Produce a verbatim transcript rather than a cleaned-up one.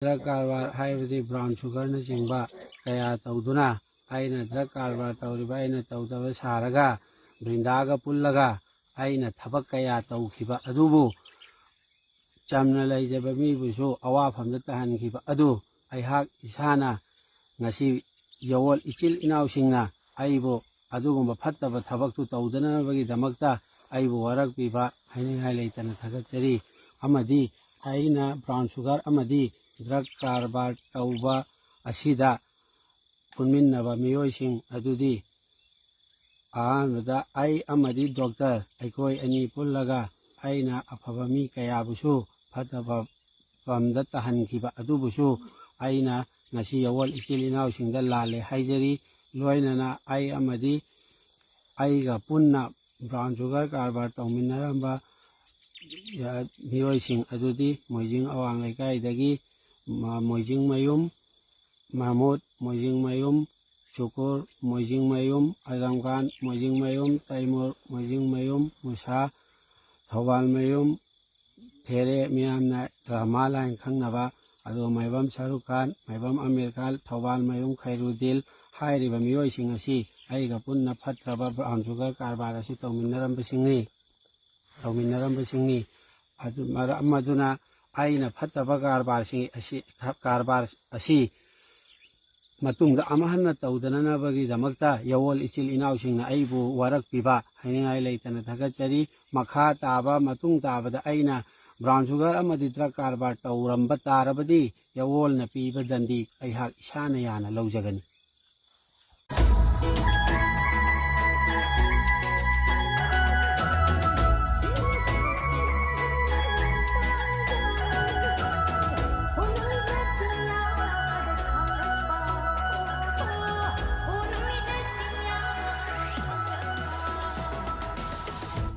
Drug ꯀꯔꯕꯥꯔ ꯍꯥꯏꯕꯗꯤ brown ꯁꯨꯒꯔꯅꯆꯤꯡꯕ ꯀꯌꯥ ꯇꯧꯗꯨꯅ ꯑꯩꯅ ꯗ꯭ꯔꯒ ꯀꯔꯕꯥꯔ ꯇꯧꯔꯤꯕ ꯑꯩꯅ ꯇꯧꯗꯕ ꯁꯥꯔꯒ ꯕ꯭ꯔꯤꯟꯗꯥꯒ ꯄꯨꯜꯂꯒ ꯑꯩꯅ ꯊꯕꯛ ꯀꯌꯥ ꯇꯧꯈꯤꯕ ꯑꯗꯨꯕꯨ ꯆꯝꯅ ꯂꯩꯖꯕ ꯃꯤꯕꯨꯁꯨ ꯑꯋꯥꯐꯝꯗ ꯇꯥꯍꯟꯈꯤꯕ ꯑꯗꯨ ꯑꯩꯍꯥꯛ ꯏꯁꯥꯅ ꯉꯁꯤ ꯌꯥꯋꯣꯜ ꯏꯆꯤꯜ ꯏꯅꯥꯎꯁꯤꯡꯅ ꯑꯩꯕꯨ ꯑꯗꯨꯒꯨꯝꯕ ꯐꯠꯇꯕ ꯊꯕꯛꯇꯨ ꯇꯧꯗꯅꯕꯒꯤꯗꯃꯛꯇ ꯑꯩꯕꯨ ꯋꯥꯔꯛꯄꯤꯕ ꯍꯥꯏꯅꯤꯡꯉꯥꯏ ꯂꯩꯇꯅ ꯊꯥꯒꯠꯆꯔꯤ꯫ ꯑꯃꯗꯤ ꯑꯩꯅ ꯕ꯭ꯔꯥꯎꯟ ꯁꯨꯒꯔ ꯑꯃꯗꯤ ꯗ꯭ꯔꯒ ꯀꯔꯕꯥꯔ ꯇꯧꯕ ꯑꯁꯤꯗ ꯄꯨꯟꯃꯤꯟꯅꯕ ꯃꯤꯑꯣꯏꯁꯤꯡ ꯑꯗꯨꯗꯤ ꯑꯍꯥꯟꯕꯗ ꯑꯩ ꯑꯃꯗꯤ ꯗꯣꯛꯇꯔ ꯑꯩꯈꯣꯏ ꯑꯅꯤ ꯄꯨꯜꯂꯒ ꯑꯩꯅ ꯑꯐꯕ ꯃꯤ ꯀꯌꯥꯕꯨꯁꯨ ꯐꯠꯇꯕ ꯐꯝꯗ ꯇꯥꯍꯟꯈꯤꯕ ꯑꯗꯨꯕꯨꯁꯨ ꯑꯩꯅ ꯉꯁꯤ ꯌꯥꯋꯣꯜ ꯏꯆꯤꯜ ꯏꯅꯥꯎꯁꯤꯡꯗ ꯂꯥꯜꯂꯦ ꯍꯥꯏꯖꯔꯤ꯫ ꯂꯣꯏꯅꯅ ꯑꯩ ꯑꯃꯗꯤ ꯑꯩꯒ ꯄꯨꯟꯅ ꯕ꯭ꯔꯥꯎꯟ ꯁꯨꯒꯔ ꯀꯔꯕꯥꯔ ꯇꯧꯃꯤꯟꯅꯔꯝꯕ, ꯑ, ꯃꯤꯑꯣꯏꯁꯤꯡ ꯑꯗꯨꯗꯤ ꯃꯣꯏꯖꯤꯡ ꯑꯋꯥꯡ ꯂꯩꯀꯥꯏꯗꯒꯤ ꯃ-, ꯃꯣꯏꯖꯤꯡ ꯃꯌꯨꯝ, ꯃꯍꯃꯨꯗ ꯃꯣꯏꯖꯤꯡ ꯃꯌꯨꯝ, ꯁꯨꯀꯨꯔ ꯃꯣꯏꯖꯤꯡ ꯃꯌꯨꯝ, ꯑꯖꯝ ꯈꯥꯟ ꯃꯣꯏꯖꯤꯡ ꯃꯌꯨꯝ, ꯇꯩꯃꯨꯔ ꯃꯣꯏꯖꯤꯡ ꯃꯌꯨꯝ, ꯃꯨꯁꯥ ꯊꯧꯕꯥꯜ ꯃꯌꯨꯝ, ꯊꯦꯔꯦ ꯃꯤꯌꯥꯝꯅ ꯗ꯭ꯔꯃꯥ ꯂꯥꯏꯟ ꯈꯪꯅꯕ, ꯑꯗꯨꯒ ꯃꯥꯏꯕꯝ ꯁꯥꯔꯨꯛ ꯈꯥꯟ, ꯃꯥꯏꯕꯝ ꯑꯃꯤꯔ ꯈꯥꯟ, ꯊꯧꯕꯥꯜ ꯃꯌꯨꯝ ꯈꯩꯔꯨꯗꯤꯜ ꯍꯥꯏꯔꯤꯕ ꯃꯤꯑꯣꯏꯁꯤꯡ ꯑꯁꯤ ꯑꯩꯒ ꯄꯨꯟꯅ ꯐꯠꯇ꯭ꯔꯕ ꯕ꯭ꯔꯥꯎꯟ ꯁꯨꯒꯔ ꯀꯔꯕꯥꯔ ꯑꯁꯤ ꯇꯧꯃꯤꯟꯅꯔꯝꯕꯁꯤꯡꯅꯤ, ꯇꯧꯃꯤꯟꯅꯔꯝꯕꯁꯤꯡꯅꯤ꯫ ꯑꯗꯨ ꯃꯔꯝ ꯑꯗꯨꯅ ꯑꯩꯅ ꯐꯠꯇꯕ ꯀꯔꯕꯥꯔꯁꯤꯡ ꯑꯁꯤ, ꯀꯔꯕꯥꯔ ꯑꯁꯤ ꯃꯇꯨꯡꯗ ꯑꯃꯨꯛ ꯍꯟꯅ ꯇꯧꯗꯅꯅꯕꯒꯤꯗꯃꯛꯇ ꯌꯥꯋꯣꯜ ꯏꯆꯤꯜ ꯏꯅꯥꯎꯁꯤꯡꯅ ꯑꯩꯕꯨ ꯋꯥꯔꯛꯄꯤꯕ ꯍꯥꯏꯅꯤꯡꯉꯥꯏ ꯂꯩꯇꯅ ꯊꯥꯒꯠꯆꯔꯤ꯫ ꯃꯈꯥ ꯇꯥꯕ, ꯃꯇꯨꯡ ꯇꯥꯕꯗ ꯑꯩꯅ ꯕ꯭ꯔꯥꯎꯟ ꯁꯨꯒꯔ ꯑꯃꯗꯤ ꯗ꯭ꯔꯒ ꯀꯔꯕꯥꯔ ꯇꯧꯔꯝꯕ ꯇꯥꯔꯕꯗꯤ ꯌꯥꯋꯣꯜꯅ ꯄꯤꯕ ꯗꯟꯗꯤ ꯑꯩꯍꯥꯛ ꯏꯁꯥꯅ ꯌꯥꯅ ꯂꯧꯖꯒꯅꯤ꯫